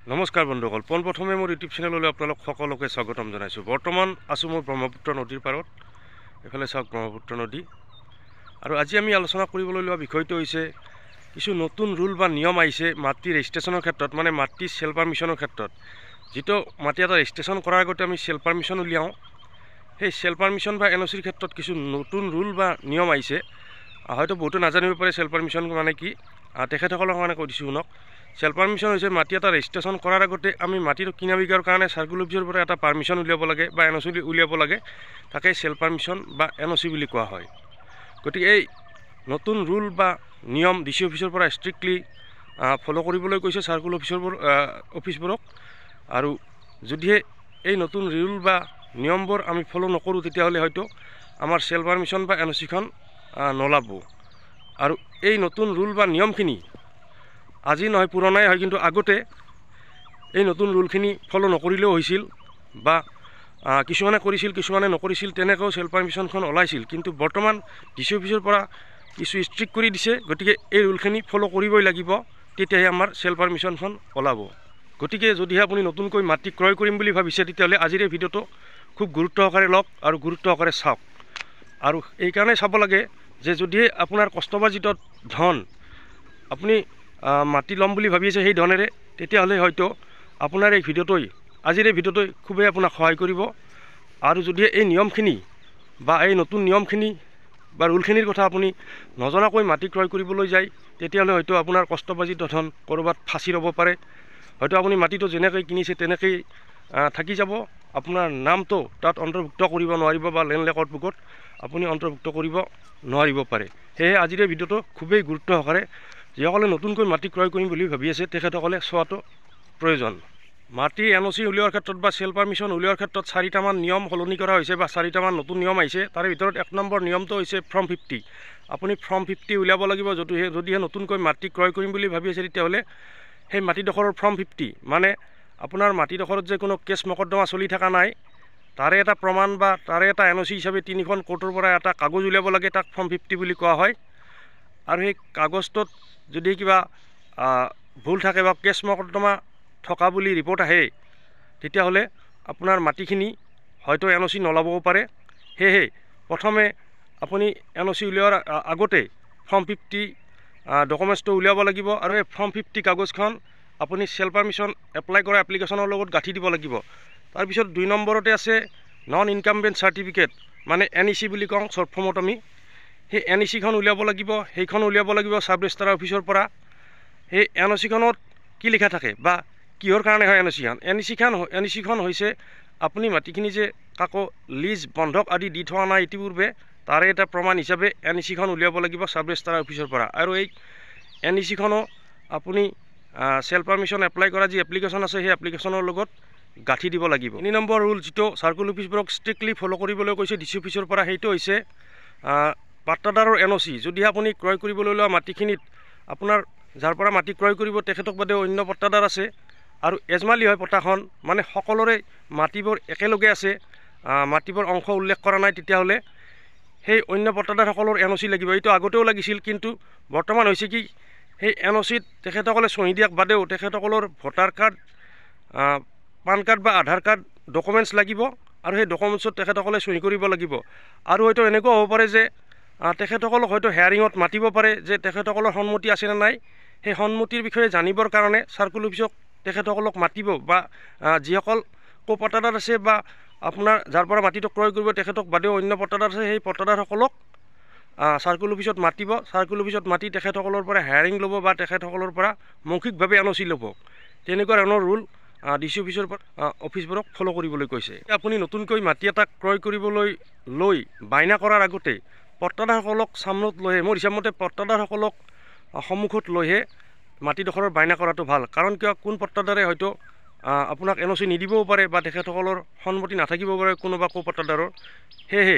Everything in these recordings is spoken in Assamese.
নমস্কাৰ বন্ধুসকল, পোনপ্ৰথমে মোৰ ইউটিউব চেনেললৈ আপোনালোক সকলোকে স্বাগতম জনাইছোঁ। বৰ্তমান আছোঁ মই ব্ৰহ্মপুত্ৰ নদীৰ পাৰত। এইফালে চাওক ব্ৰহ্মপুত্ৰ নদী। আৰু আজি আমি আলোচনা কৰিবলৈ লোৱা বিষয়টো হৈছে কিছু নতুন ৰুল বা নিয়ম আহিছে মাটি ৰেজিষ্ট্ৰেশ্যনৰ ক্ষেত্ৰত, মানে মাটি চেল পাৰ্মিশ্যনৰ ক্ষেত্ৰত। যিটো মাটি এটা ৰেজিষ্ট্ৰেশ্যন কৰাৰ আগতে আমি চেল পাৰ্মিশ্যন উলিয়াওঁ, সেই চেল পাৰ্মিশ্যন বা এন অ' চিৰ ক্ষেত্ৰত কিছু নতুন ৰুল বা নিয়ম আহিছে। হয়তো বহুতো নাজানিব পাৰে চেল পাৰ্মিশ্যন মানে কি, তেখেতসকলৰ কাৰণে কৈ দিছোঁ শুনক। চেল পাৰ্মিশ্যন হৈছে মাটি এটা ৰেজিষ্ট্ৰেশ্যন কৰাৰ আগতে আমি মাটিটো কিনা বিকাৰ কাৰণে চাৰ্কুল অফিচৰ পৰা এটা পাৰ্মিশ্যন উলিয়াব লাগে বা এন অ' চি উলিয়াব লাগে, তাকে চেল পাৰ্মিশ্যন বা এন অ' চি বুলি কোৱা হয়। গতিকে এই নতুন ৰুল বা নিয়ম ডি চি অফিচৰ পৰা ষ্ট্ৰিক্টলি ফ'ল' কৰিবলৈ কৈছে চাৰ্কুল অফিচবোৰক। আৰু যদিহে এই নতুন ৰুল বা নিয়মবোৰ আমি ফ'ল' নকৰোঁ, তেতিয়াহ'লে হয়তো আমাৰ চেল পাৰ্মিশ্যন বা এন অ' চিখন নোলাব। আৰু এই নতুন ৰুল বা নিয়মখিনি আজি নহয় পুৰণাই হয়, কিন্তু আগতে এই নতুন ৰুলখিনি ফ'ল' নকৰিলেও হৈছিল বা কিছুমানে কৰিছিল কিছুমানে নকৰিছিল, তেনেকৈও চেল পাৰ্মিশ্যনখন ওলাইছিল। কিন্তু বৰ্তমান ডি চি অফিচৰ পৰা কিছু ষ্ট্ৰিক্ট কৰি দিছে, গতিকে এই ৰুলখিনি ফ'ল' কৰিবই লাগিব, তেতিয়াহে আমাৰ চেল পাৰ্মিশ্যনখন ওলাব। গতিকে যদিহে আপুনি নতুনকৈ মাটি ক্ৰয় কৰিম বুলি ভাবিছে, তেতিয়াহ'লে আজিৰ এই ভিডিঅ'টো খুব গুৰুত্ব সহকাৰে লওক আৰু গুৰুত্ব সহকাৰে চাওক। আৰু এইকাৰণে চাব লাগে যে যদিহে আপোনাৰ কষ্টবাজিত ধন আপুনি মাটি ল'ম বুলি ভাবি আছে সেই ধনেৰে, তেতিয়াহ'লে হয়তো আপোনাৰ এই ভিডিঅ'টোই, আজিৰ এই ভিডিঅ'টোই খুবেই আপোনাক সহায় কৰিব। আৰু যদিহে এই নিয়মখিনি বা এই নতুন নিয়মখিনি বা ৰুলখিনিৰ কথা আপুনি নজনাকৈ মাটি ক্ৰয় কৰিবলৈ যায়, তেতিয়াহ'লে হয়তো আপোনাৰ কষ্টবাজিত ধন ক'ৰবাত ফাঁচি ৰ'ব পাৰে। হয়তো আপুনি মাটিটো যেনেকৈ কিনিছে তেনেকেই থাকি যাব, আপোনাৰ নামটো তাত অন্তৰ্ভুক্ত কৰিব নোৱাৰিব বা লেণ্ড ৰেকৰ্ড বুকত আপুনি অন্তৰ্ভুক্ত কৰিব নোৱাৰিব পাৰে। সেয়েহে আজিৰ এই ভিডিঅ'টো খুবেই গুৰুত্ব সহকাৰে যিসকলে নতুনকৈ মাটি ক্ৰয় কৰিম বুলি ভাবি আছে তেখেতসকলে চোৱাটো প্ৰয়োজন। মাটি এন অ' চি উলিওৱাৰ ক্ষেত্ৰত বা চেল পাৰ্মিশ্যন উলিওৱাৰ ক্ষেত্ৰত চাৰিটামান নিয়ম সলনি কৰা হৈছে বা চাৰিটামান নতুন নিয়ম আহিছে। তাৰে ভিতৰত এক নম্বৰ নিয়মটো হৈছে ফৰ্ম 50। আপুনি ফৰ্ম 50 উলিয়াব লাগিব। যদিহে নতুনকৈ মাটি ক্ৰয় কৰিম বুলি ভাবি আছে, তেতিয়াহ'লে সেই মাটিডোখৰৰ ফৰ্ম 50, মানে আপোনাৰ মাটিডোখৰত যে কোনো কেছ মকদ্দমা চলি থকা নাই তাৰে এটা প্ৰমাণ বা তাৰে এটা এন অ' চি হিচাপে তিনিখন কোৰ্টৰ পৰা এটা কাগজ উলিয়াব লাগে, তাক ফৰ্ম 50 বুলি কোৱা হয়। আৰু সেই কাগজটোত যদি কিবা ভুল থাকে বা কেছ মকদ্দমা থকা বুলি ৰিপৰ্ট আহে, তেতিয়াহ'লে আপোনাৰ মাটিখিনি হয়তো এন অ' চি নলাবও পাৰে। সেয়েহে প্ৰথমে আপুনি এন অ' চি উলিওৱাৰ আগতে ফৰ্ম 50 ডকুমেণ্টছটো উলিয়াব লাগিব। আৰু এই ফৰ্ম 50 কাগজখন আপুনি চেল পাৰ্মিশ্যন এপ্লাই কৰা এপ্লিকেশ্যনৰ লগত গাঁঠি দিব লাগিব। তাৰপিছত 2 নম্বৰতে আছে নন ইনকামবেণ্ট চাৰ্টিফিকেট, মানে এন ই চি বুলি কওঁ শ্বৰ্ট ফৰ্মত আমি। সেই এন ই চিখন উলিয়াব লাগিব, সেইখন উলিয়াব লাগিব চাব ৰেজিষ্ট্ৰাৰ অফিচৰ পৰা। সেই এন অ' চিখনত কি লিখা থাকে বা কিহৰ কাৰণে হয় এন অ' চিখন? এন ই চিখন হৈছে আপুনি মাটিখিনি যে কাকো লিজ বন্ধক আদি দি থোৱা নাই ইতিপূৰ্বে, তাৰে এটা প্ৰমাণ হিচাপে এন ই চিখন উলিয়াব লাগিব চাব ৰেজিষ্ট্ৰাৰ অফিচৰ পৰা। আৰু এই এন ই চিখনো আপুনি চেল পাৰ্মিশ্যন এপ্লাই কৰা যি এপ্লিকেশ্যন আছে সেই এপ্লিকেশ্যনৰ লগত গাঁঠি দিব লাগিব। 3 নম্বৰ ৰুল যিটো চাৰ্কুল অফিচবোৰক ষ্ট্ৰিক্টলি ফ'ল' কৰিবলৈ কৈছে ডি চি অফিচৰ পৰা, সেইটো হৈছে পাট্টাদাৰৰ এন অ' চি। যদিহে আপুনি ক্ৰয় কৰিবলৈ লোৱা মাটিখিনিত আপোনাৰ যাৰ পৰা মাটি ক্ৰয় কৰিব তেখেতক বাদেও অন্য পট্টাদাৰ আছে আৰু এজমালি হয় পট্টাখন, মানে সকলোৰে মাটিবোৰ একেলগে আছে, মাটিবোৰ অংশ উল্লেখ কৰা নাই, তেতিয়াহ'লে সেই অন্য পট্টাদাৰসকলৰ এন অ' চি লাগিব। এইটো আগতেও লাগিছিল, কিন্তু বৰ্তমান হৈছে কি সেই এন অ' চিত তেখেতসকলে চহী দিয়াক বাদেও তেখেতসকলৰ ভোটাৰ কাৰ্ড, পান কাৰ্ড বা আধাৰ কাৰ্ড ডকুমেণ্টছ লাগিব আৰু সেই ডকুমেণ্টছত তেখেতসকলে চহী কৰিব লাগিব। আৰু হয়তো এনেকুৱা হ'ব পাৰে যে তেখেতসকলক হয়তো হেয়াৰিঙত মাতিব পাৰে যে তেখেতসকলৰ সন্মতি আছেনে নাই, সেই সন্মতিৰ বিষয়ে জানিবৰ কাৰণে চাৰ্কুল অফিচক তেখেতসকলক মাতিব বা যিসকল কো-পট্টাদাৰ আছে বা আপোনাৰ যাৰ পৰা মাটিটো ক্ৰয় কৰিব তেখেতক বাদেও অন্য পট্টাদাৰ আছে, সেই পট্টাদাৰসকলক চাৰ্কুল অফিচত মাতিব। চাৰ্কুল অফিচত মাতি তেখেতসকলৰ পৰা হেয়াৰিং ল'ব বা তেখেতসকলৰ পৰা মৌখিকভাৱে এন অ' চি ল'ব। তেনেকুৱা ধৰণৰ ৰুল ডি চি অফিচৰ পৰা অফিচবোৰক ফ'ল' কৰিবলৈ কৈছে। আপুনি নতুনকৈ মাটি এটা ক্ৰয় কৰিবলৈ লৈ বায়না কৰাৰ আগতে পট্টাদাৰসকলক চামনত লৈহে, মোৰ হিচাপমতে পট্টাদাৰসকলক সন্মুখত লৈহে মাটিডোখৰৰ বায়না কৰাটো ভাল। কাৰণ কিয়, কোন পট্টাদাৰে হয়তো আপোনাক এন অ' চি নিদিবও পাৰে বা তেখেতসকলৰ সন্মতি নাথাকিব পাৰে কোনোবা কো পট্টাদাৰৰ। সেয়েহে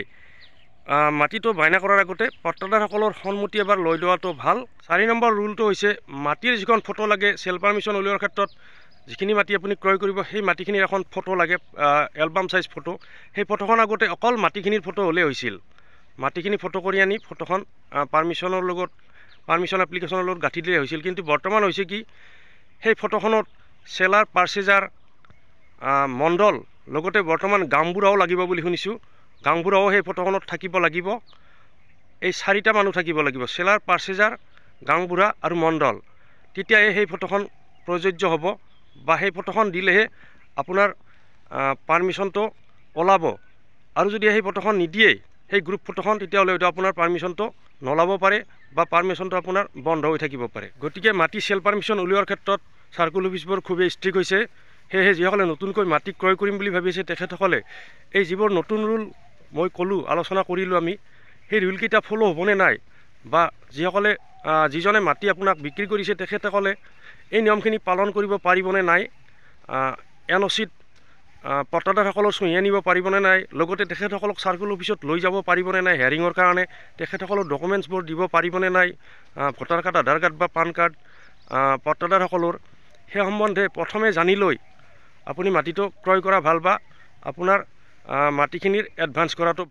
মাটিটো বায়না কৰাৰ আগতে পট্টাদাৰসকলৰ সন্মতি এবাৰ লৈ লোৱাটো ভাল। 4 নম্বৰ ৰুলটো হৈছে মাটিৰ যিখন ফটো লাগে চেল পাৰ্মিশ্যন উলিওৱাৰ ক্ষেত্ৰত, যিখিনি মাটি আপুনি ক্ৰয় কৰিব সেই মাটিখিনিৰ এখন ফটো লাগে, এলবাম চাইজ ফটো। সেই ফটোখন আগতে অকল মাটিখিনিৰ ফটো হ'লেই হৈছিল। মাটিখিনি ফটো কৰি আনি ফটোখন পাৰ্মিশ্যন এপ্লিকেশ্যনৰ লগত গাঁঠি দিলেই হৈছিল। কিন্তু বৰ্তমান হৈছে কি সেই ফটোখনত চেলাৰ, পাৰ্চেজাৰ, মণ্ডল, লগতে বৰ্তমান গাঁওবুঢ়াও লাগিব বুলি শুনিছোঁ, গাঁওবুঢ়াও সেই ফটোখনত থাকিব লাগিব। এই চাৰিটা মানুহ থাকিব লাগিব, চেলাৰ, পাৰ্চেজাৰ, গাঁওবুঢ়া আৰু মণ্ডল। তেতিয়াহে সেই ফটোখন প্ৰযোজ্য হ'ব বা সেই ফটোখন দিলেহে আপোনাৰ পাৰ্মিশ্যনটো ওলাব। আৰু যদি সেই ফটোখন নিদিয়ে, সেই গ্ৰুপ ফটোখন, তেতিয়াহ'লে হয়তো আপোনাৰ পাৰ্মিশ্যনটো নোলাব পাৰে বা পাৰ্মিশ্যনটো আপোনাৰ বন্ধ হৈ থাকিব পাৰে। গতিকে মাটি চেল পাৰ্মিশ্যন উলিওৱাৰ ক্ষেত্ৰত চাৰ্কুল অফিচবোৰ খুবেই ষ্ট্ৰিক্ট হৈছে। সেয়েহে যিসকলে নতুনকৈ মাটি ক্ৰয় কৰিম বুলি ভাবিছে, তেখেতসকলে এই যিবোৰ নতুন ৰুল মই ক'লোঁ, আলোচনা কৰিলোঁ আমি, সেই ৰুলকেইটা ফ'ল' হ'বনে নাই বা যিসকলে যিজনে মাটি আপোনাক বিক্ৰী কৰিছে তেখেতসকলে এই নিয়মখিনি পালন কৰিব পাৰিবনে নাই, NOCত পট্টাদাৰসকলৰ চহী আনিব পাৰিবনে নাই, লগতে তেখেতসকলক চাৰ্কুল অফিচত লৈ যাব পাৰিবনে নাই হেয়াৰিঙৰ কাৰণে, তেখেতসকলৰ ডকুমেণ্টছবোৰ দিব পাৰিবনে নাই, ভোটাৰ কাৰ্ড, আধাৰ কাৰ্ড বা পান কাৰ্ড পট্টাদাৰসকলৰ, সেই সম্বন্ধে প্ৰথমে জানি লৈ আপুনি মাটিটো ক্ৰয় কৰা ভাল বা আপোনাৰ মাটিখিনিৰ এডভান্স কৰাটো